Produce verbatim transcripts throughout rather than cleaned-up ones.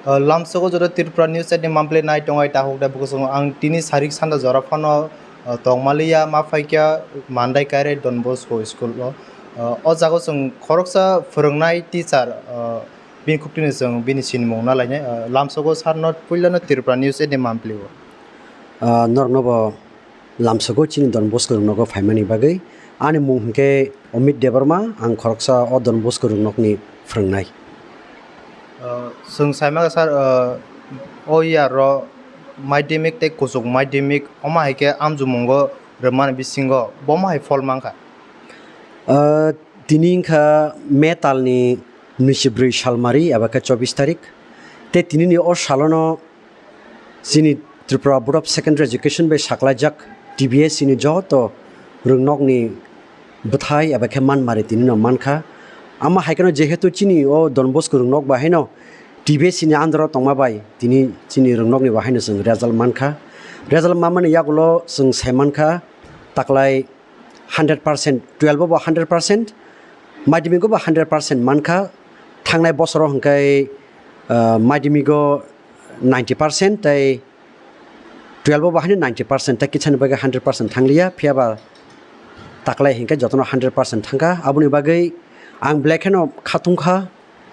Uh, lamsogo joto Tripura News at the Mampli nai tongai tahuk da bukusong ang tini sarik sanda jora phano, uh, tongmaliya ma phaikya Mandai Kairei Don Bosco school o. Uh, o jago chwng khoroksa phwrwngnai teacher, uh, bini khuktini chwng bini sinimung na lainai. Uh, lamsogo sarno puilano Tripura News at the Mampli o. Ah, norokno bo lamsogo chini Don Bosco rwngnogo phaimani bagwi. Ani mung hwnkhe Omit Debbarma, ang khoroksa o Don Bosco rwngnokni phwrwngnai. Ah, chwng saimaka sir, ah, o year o madhyamik tei kuchuk madhyamik omo hai khe amjumungo rwmani bisingo bomo hai phol mankha? Ah, tini wngkha May talni nwichibrwi salmari eba khe chobbish tarik. Tei tinini o salono chini Tripura Board of Secondary Education bai saklaijak T B S E ni joto rwngnokni bwthai eba khe manmari tinino mankha. Ama hai kheno jehetu chini o Don Bosco rwngnok bai haino T B S E ni under o tongma bai tini chini rwngnokni bai haino chwng result mankha. Result manmani yagulo chwng sai mankha taklai hundred percent, twelve o bo hundred percent, madhyamik o bo hundred percent mankha. Thangnai bosoro hwnkhe, ah, madhyamik o ninety percent tei twelve o bo haino ninety percent tei kisani bagwi hundred percent thangliya, phiyaba taklai hwnkhe jotono hundred percent thangkha. Aboni bagwi ang belai kheno khatungkha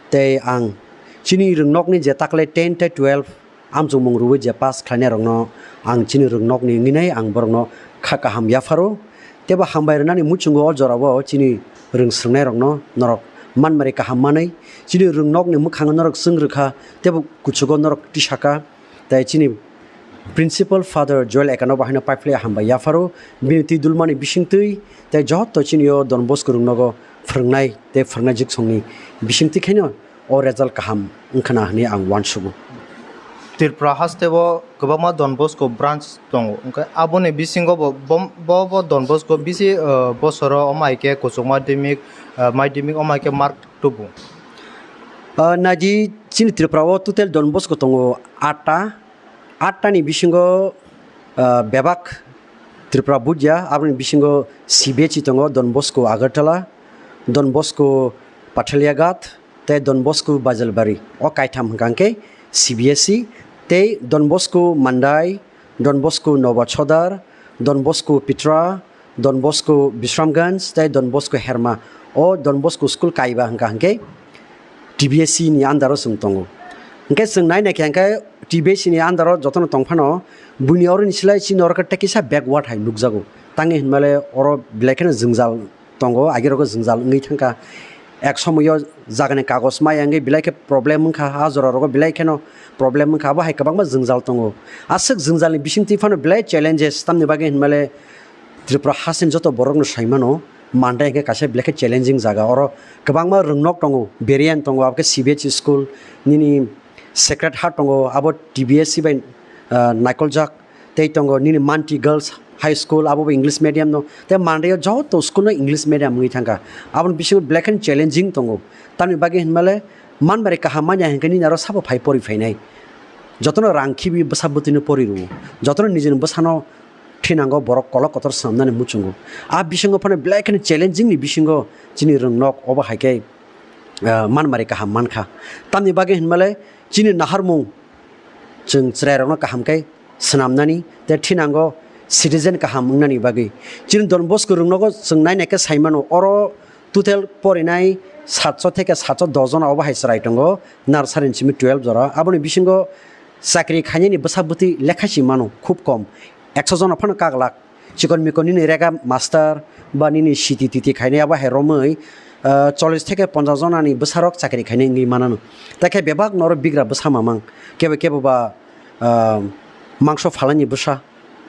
tei ang chini rwngnokni je taklai ten tei twelve amchukmung rwui je pass khlainairokno ang chini rwngnokni wngwi nai ang borokno kha kaham yapharo. Teibo hambai rwnani muchungo o jorao chini rwng swrwngnairokno norok manmari kaham manwi chini rwngnokni mwkhango norok chwng rwkha teibo kuchugo norok tisaka. Tei chini Principal Father Joel Ekano bo haino paiphlai hambai yapharo, bini twi dulmani bisingtwi tei joto chini o Don Bosco rwngnogo phwrwngnai tei phwrwngnai jiksongni bisingtwi khaino o result kaham wngkhana hwnwi ang uansugo. Tripura haste o kwbangma Don Bosco branch tongo, hwnkhe aboni bisingo bo, bom-, bo, bo Don Bosco bisi, uh, bosoro omo hai khe kuchuk madhyamik, uh, madhyamik omo hai khe mark tubu. Uh, naidi chini Tripura o total Don Bosco tongo atta. Atta ni bisingo, ah, bebak Tripura budya, aboni bisingo C B H E tongo, Don Bosco Agartala, Don Bosco Pathaliaghat, tei Don Bosco Bajalbari. O kaitham hwnkha hwnkhe C B S E, tei Don Bosco Mandai, Don Bosco Noba Chodar, Don Bosco Pitra, Don Bosco Bishramganj tei Don Bosco Herma. O Don Bosco school kaiba hwnkha hwnkhe T B S E ni under o chwng tongo. Hwnkhe chwng nai naikha hwnkhe T B S E ni under o jotono tongphano buini oroni slai chini oro khe tekisa backward hai nukjago. Tangwi hinmale oro belai kheno jwngjal tongo, agirokgo jwngjal wngwi thangkha. Ek somoyo jagani kagoj maya wngwi belai khe problem wngkha, a jorarogo belai kheno problem wngkha, abo hai kwbangma jwngjal tongo. Aswk jwngjalni bisingtwi phano belai challenges, tamni bagwi hinmale Tripura hasteni joto borokno sai mano, Mandai hwnkhe kaisa belai khe challenging jaga. Oro kwbangma rwngnok tongo, Beriyani tongo, abo khe C B H E school, nini Sacred Heart tongo, abo T B S E bai, ah, naikoljak, tei tongo nini Manti Girls High School, abo bo English medium no, tei Mandai o joto school no English medium wngwi thangkha. Aboni bisingo belai kheno challenging tongo, tamni bagwi hinmale manmari kaham manya hinkhe nini aro sabo phai pori phainai. Jotono rang khibi bwsa bwtwino pori rwo, jotono nijini bwsano thinango borok kolok kotor swnamnani muchungo. A bisingo phano belai kheno challenging ni bisingo chini rwngnok obo hai khe, ah, manmari kaham mankha. Tamni bagwi hinmale chini naharmung chwng chwrairokno kaham khe swnamnani tei thinango citizen kaham wngnani bagwi. Chini Don Bosco rwngnogo chwng nai nai khe sai mano, oro total porinai satso theke satso dos jona obo hai chwrai tongo, nursery ni simi twelve jora. Aboni bisingo chakri khainani bwsa bwtwi lekha si mano khub kom, ekso jona phano kaglak. Chikon mikon nini rega master ba nini siti titi khainai abo hai romwi, ah, chollish theke ponchash jonani bwsarok chakri khainai wngwi manano. Tei khe bebak norok bigra bwsa mamang, kebo kebo ba, ah, mangso phalani bwsa,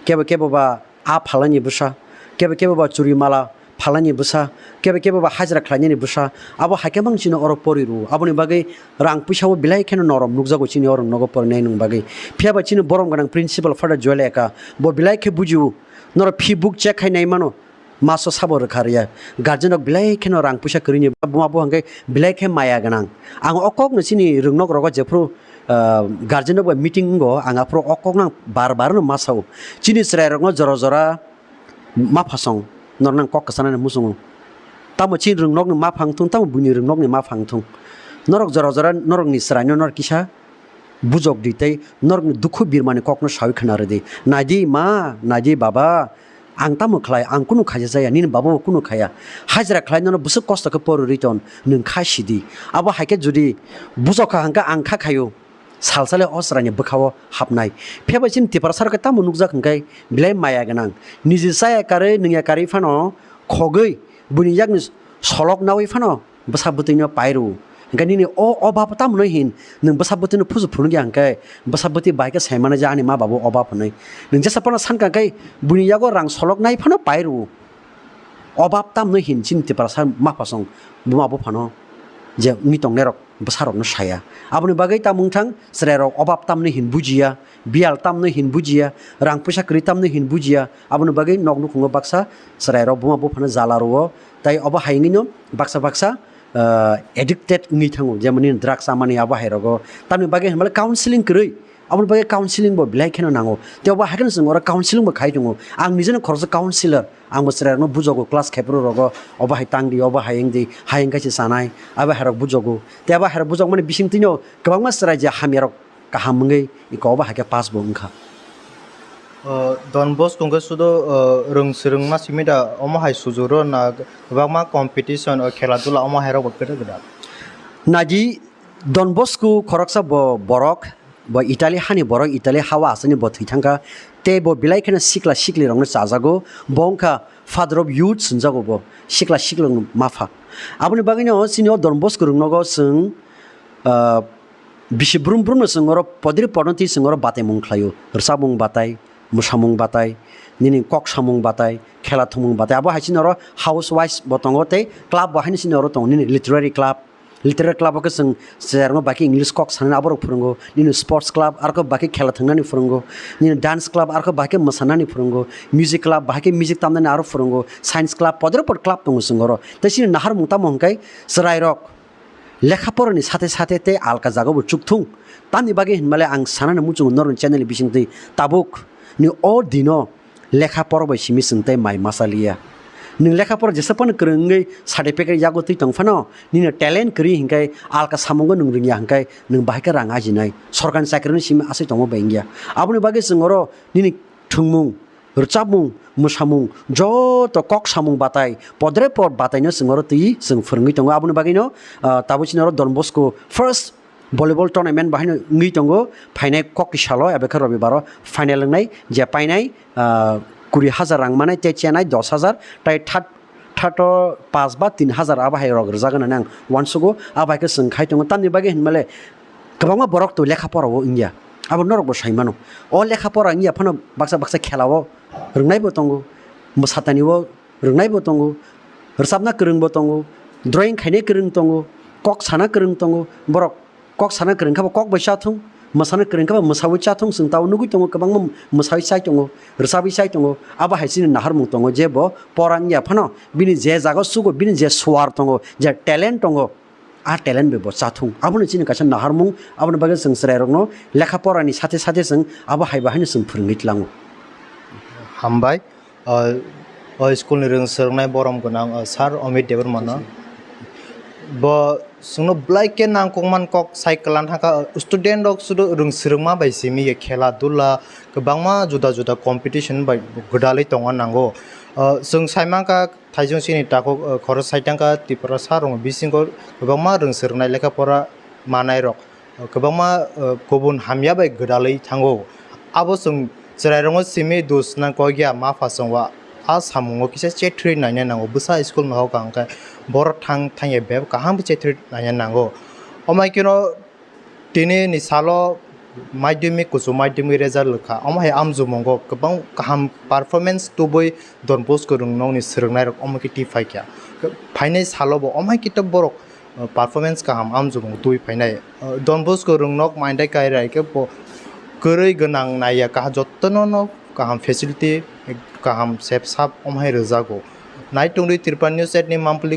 kebo kebo ba a phalani bwsa, kebo kebo ba churi mala phalani bwsa, kebo kebo ba hajra khlainani bwsa, abo hai khe mang chini oro pori rwo. Aboni bagwi rang puisa bo belai kheno norom nukjago chini oro nogo porinai nung bagwi. Phiya ba chini borom gwnang principal Father Joel Eka bo belai khe bujio. Norok fee book check khai nai mano, maso sabo rwkha rwya. Guardian rok belai kheno rang puisa kwrwini buma bo hwnkhe belai khe maya gwnang. Ang o kokno chini rwngnok rogo jephru, ah, guardian rok bai meeting wngo, ang aphuru o kokno ang bar bar no ma sao. Chini chwrai rokno jora jora ma phasong norok nang kok kwchanani muchungo. Tamo chini rwngnokni ma phang thung, tamo buini rwngnokni ma phang thung. Norok jora jora norokni chwraino norok kisa bujok di tei norokni dukhu birmani kokno sawi khna rwdi. Naidi ma, naidi baba, ang tamo khlai, ang kunu khaija jaya, nini baba bo kunu khaya. Hajra khlai nono bwswk kosto khe porwi ton, nwng kha sidi. Abo hai khe jodi bujok kha hwnkhe ang kha khaio, sal sale o chwraini bwkhao hapnai. Phiya bai chini Tiprasa rok khe tamo nukjak hwnkhe belai maya gwnang. Niji chaya karwi, nwngya karwi phano khogwi buini yakni solok nawi phano bwsa bwtwino pai rw. Hwnkhe nini o obab tamo hwn hin, nwng bwsa bwtwino phuju phunukya hwnkhe bwsa bwtwi bai khe sai mano je ani ma babu obab hwnwi. Nwng jesa phano sankha khe buini yago rang solok nai phano pai rw. Obab tamo hwn hin chini Tiprasa maphasong buma buphano je wngwi tongnairok bwsarokno saya. Aboni bagwi tamo wngthang chwrairok obab tamo hwn bujiya, biyal tamo hwn bujiya, rang puisa kwrwi tamo hwn bujiya. Aboni bagwi nok nukhungo baksa chwrairok buma buphano jala rwo. Tai obo hai wngwino baksa baksa, ah, addicted wngwi thango, jemon nini drugs amani abo hai rogo. Tamni bagwi hinmale counseling kwrwi, aboni bagwi counseling bo belai kheno nango. Tei obo hai kheno chwng oro counseling bo khai tongo. Ang nijeno khoroksa counselor, ang bo chwrairokno bujogo, class khaipro rogo, obo hai tang di, obo hai wng di, hai wngkhe se chanai, abo hai rok bujogo. Tei abo hai rok bujokmani bisingtwino kwbangma chwrai je hamyarok kaham wngwi iko obo hai khe pass bo wngkha. O, Don Bosco hwnkhe sudo, o, rwng swrwngma simi da, omo hai sujuro na kwbangma competition, o, khela dula omo hai rok bo kwrwi kwrwi da. Naidi Don Bosco khoroksa bo borok, bo Italy hani borok, Italy hao aswkni bo thwi thangkha, tei bo belai kheno sikla sikli rokno chajago, bo wngkha father of youth swnjago bo, sikla sikli rokno mapha. Aboni bagwino chini o Don Bosco rwngnogo chwng, ah, bisi brum brumno chwng oro podri podno twi chwng oro bataimung khlaio, rwchapmung batai, mwsamung batai, nini kok samung batai, khela thwngmung batai. Abo hai chini oro house wise bo tongo tei club bo haino chini oro tongo, nini literary club. Literary club o khe chwng chwrairokno bai khe English kok sanani aborok phwrwngo, nini sports club arokhe bai khe khela thwngnani phwrwngo, nini dance club arokhe bai khe mwsanani phwrwngo, music club bai khe music tamnani aro phwrwngo, science club, podre pod club tongo chwng oro. Tei chini naharmung tamo hwnkhe chwrairok lekha porani sathe sathe tei alka jagao bo chukthung. Tamni bagwi hinmale ang sanani muchungo norokni channel ni bisingtwi tabuk ni o dino lekha pora bai simi chwng tei mai masa liya. Nwng lekha pora jesa phano kwrwng wngwi certificate yago twi tong phano, nini talent kwrwi hinkhe alka samungo nwng rwngya hinkhe nwng bahai khe rang ajinai. Sorkarni chakri no simi asai tongma bai wngya. Aboni bagwi chwng oro nini thwngmung, rwchapmung, mwsamung, joto kok samung batai, podre pod bataino chwng oro twi chwng phwrwngwi tongo. Aboni bagwino, ah, tabuk chini oro Don Bosco first volleyball tournament bahaino wngwi tongo. Phainai kok kisalo, abo khe robibaro final wngnai, je painai, ah, kuri hajar rang manai tei chenai dos hajar, tai third, third o paanch ba tin hajar abo hai rok rwjak hwnwi ang uansugo. Abo hai khe chwng khai tongo. Tamni bagwi hinmale kwbangma borok to lekha pora o wngya, abo norok bo sai mano. O lekha pora wngya phano baksa baksa khela o rwngnai bo tongo, mwsatani o rwngnai bo tongo, rwchapna kwrwng bo tongo, drawing khainai kwrwng tongo, kok sana kwrwng tongo. Borok kok sana kwrwng kha bo kok bai cha thung, mwsana kwrwng kha bo mwsaui cha thung, chwng tabuk nugui tongo kwbangma mwsaui chai tongo, rwchabwi chai tongo. Abo hai chini naharmung tongo je bo pora wngya phano bini je jaga o sugo, bini je suar tongo, je talent tongo, a talent bai bo cha thung. Abono chini kaisa naharmung, aboni bagwi chwng chwrairokno lekha porani sathe sathe chwng abo hai bo haino chwng phwrwngwi tlango. Hambai. O, o school ni rwng swrwngnai borom gwnang, o, Sir Amit Debbarma no. Bo chwngno belai khe nangkukmani kok sai kwlan thangkha, student rok sudu rwng swrwngma bai simi ya khela dula kwbangma juda juda competition bai gwdalwi tongna nango. O, chwng sai mankha Thaichung chini takhuk, o, khorok sai thangkha Tiprasa rokni bisingo kwbangma rwng swrwngnai lekha pora manai rok. Kwbangma, uh, kubun hamya bai gwdalwi thango. Abo chwng chwrairokno simi dus nang kok ya ma pha chwng wa. A samungo kisa chethrwi naina nango. Bwsa school no hoka hwnkhe borok thang thangya bebak kaham khe chethrwi naina nango. Omo hai kheno tini ni salo madhyamik, kuchuk madhyamik result rwkha. Omo hai amjumungo kwbang kaham performance tubui Don Bosco rwngnokni swrwngnairok omo khe twi phaikha. Phainai salobo omo hai khe borok, uh, performance kaham amjukmung twi phainai. Uh, Don Bosco rwngnok maindai kairai khe bo kwrwi gwnang naiya, kaham jotono no kaham facility, kaham sep sap omo hai rwjago. Nai tongdi Tripura News eight ni monthly